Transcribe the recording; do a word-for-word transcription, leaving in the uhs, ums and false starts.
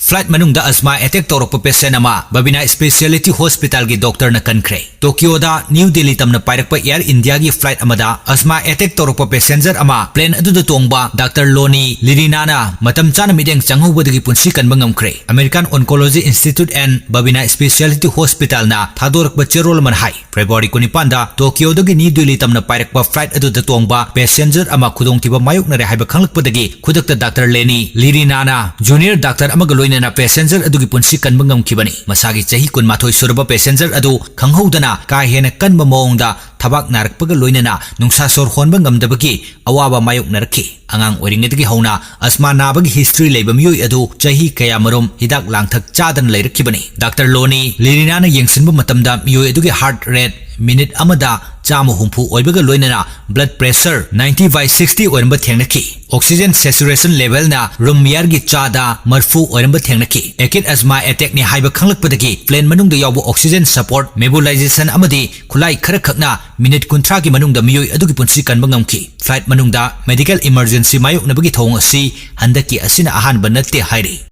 Flight ꯃꯅꯨꯡꯗ asthma attack ꯇꯧꯔꯛꯄ patient ꯑꯃ ꯕꯕꯤꯅꯥ Specialty Hospitalꯒꯤ doctorꯅ ꯀꯟꯈ꯭ꯔꯦ꯫ ꯇꯣꯀꯤꯌꯣꯗ ꯅ꯭ꯌꯨ ꯗꯦꯜꯂꯤ ꯇꯝꯅ ꯄꯥꯏꯔꯛꯄ Air Indiaꯒꯤ flight ꯑꯃꯗ asthma attack ꯇꯧꯔꯛꯄ passenger ꯑꯃ plane ꯑꯗꯨꯗ ꯇꯣꯡꯕ Doctor Loni Lirinana ꯃꯇꯝ ꯆꯥꯅ ꯃꯤꯠꯌꯦꯡ ꯆꯪꯍꯧꯕꯗꯒꯤ ꯄꯨꯟꯁꯤ ꯀꯟꯕ ꯉꯝꯈ꯭ꯔꯦ꯫ American Oncology Institute and Babina Specialty Hospitalꯅ ꯊꯥꯗꯣꯔꯛꯄ ꯆꯦꯔꯣꯜ ꯑꯃꯅ ꯍꯥꯏ, ꯐꯦꯕ꯭ꯔꯨꯋꯥꯔꯤ ꯀꯨꯟꯅꯤꯄꯥꯟꯗ ꯇꯣꯀꯤꯌꯣꯗꯒꯤ ꯅ꯭ꯌꯨ ꯗꯦꯜꯂꯤ ꯇꯝꯅ ꯄꯥꯏꯔꯛꯄ flight ꯑꯗꯨꯗ ꯇꯣꯡꯕ passenger ꯑꯃ ꯈꯨꯗꯣꯡꯊꯤꯕ ꯃꯥꯌꯣꯛꯅꯔꯦ ꯍꯥꯏꯕ ꯈꯪꯂꯛꯄꯗꯒꯤ ꯈꯨꯗꯛꯇ Doctor Leni Lirinana junior doctor ꯑꯃꯒ ꯂꯣꯏꯅꯅ passenger ꯑꯗꯨꯒꯤ ꯄꯨꯟꯁꯤ ꯀꯟꯕ ꯉꯝꯈꯤꯕꯅꯤ꯫ ꯃꯁꯥꯒꯤ ꯆꯍꯤ ꯀꯨꯟꯃꯥꯊꯣꯏ ꯁꯨꯔꯕ passenger ꯑꯗꯨ ꯈꯪꯍꯧꯗꯅ ꯀꯥ ꯍꯦꯟꯅ ꯀꯟꯕ ꯃꯑꯣꯡꯗ ꯊꯕꯥꯛ ꯅꯥꯔꯛꯄꯒ ꯂꯣꯏꯅꯅ ꯅꯨꯡꯁꯥ ꯁꯣꯔ ꯍꯣꯟꯕ ꯉꯝꯗꯕꯒꯤ ꯑꯋꯥꯕ ꯃꯥꯌꯣꯛꯅꯔꯛꯈꯤ꯫ ꯑꯉꯥꯡ ꯑꯣꯏꯔꯤꯉꯩꯗꯒꯤ ꯍꯧꯅ asthma ꯅꯥꯕꯒꯤ history ꯂꯩꯕ ꯃꯤꯑꯣꯏ ꯑꯗꯨ ꯆꯍꯤ ꯀꯌꯥꯃꯔꯨꯝ ꯍꯤꯗꯥꯛ ꯂꯥꯡꯊꯛ ꯆꯥꯗꯅ ꯂꯩꯔꯛꯈꯤꯕꯅꯤ꯫ Doctor Loni Lirinana ꯌꯦꯡꯁꯤꯟꯕ ꯃꯇꯝꯗ ꯃꯤꯑꯣꯏ ꯑꯗꯨꯒꯤ heart rate minute ꯑꯃꯗ ꯆꯥꯝꯃ ꯍꯨꯝꯐꯨ ꯑꯣꯏꯕꯒ ꯂꯣꯏꯅꯅ blood pressure ninety by sixty ꯑꯣꯏꯔꯝꯕ ꯊꯦꯡꯅꯈꯤ꯫ Oxygen saturation levelꯅ room airꯒꯤ ꯆꯥꯗ ꯃꯔꯤꯐꯨ ꯑꯣꯏꯔꯝꯕ ꯊꯦꯡꯅꯈꯤ꯫ Acute asthma attackꯅꯤ ꯍꯥꯏꯕ ꯈꯪꯂꯛꯄꯗꯒꯤ plane ꯃꯅꯨꯡꯗ ꯌꯥꯎꯕ oxygen support, nebulization ꯑꯃꯗꯤ ꯈꯨꯠꯂꯥꯏ ꯈꯔꯈꯛꯅ minute ꯀꯨꯟꯊ꯭ꯔꯥꯒꯤ ꯃꯅꯨꯡꯗ ꯃꯤꯑꯣꯏ ꯑꯗꯨꯒꯤ ꯄꯨꯟꯁꯤ ꯀꯟꯕ ꯉꯝꯈꯤ꯫ Flight ꯃꯅꯨꯡꯗ medical emergency ꯃꯥꯌꯣꯛꯅꯕꯒꯤ ꯊꯧꯑꯣꯡ ꯑꯁꯤ ꯍꯟꯗꯛꯀꯤ ꯑꯁꯤꯅ ꯑꯍꯥꯟꯕ ꯅꯠꯇꯦ ꯍꯥꯏꯔꯤ꯫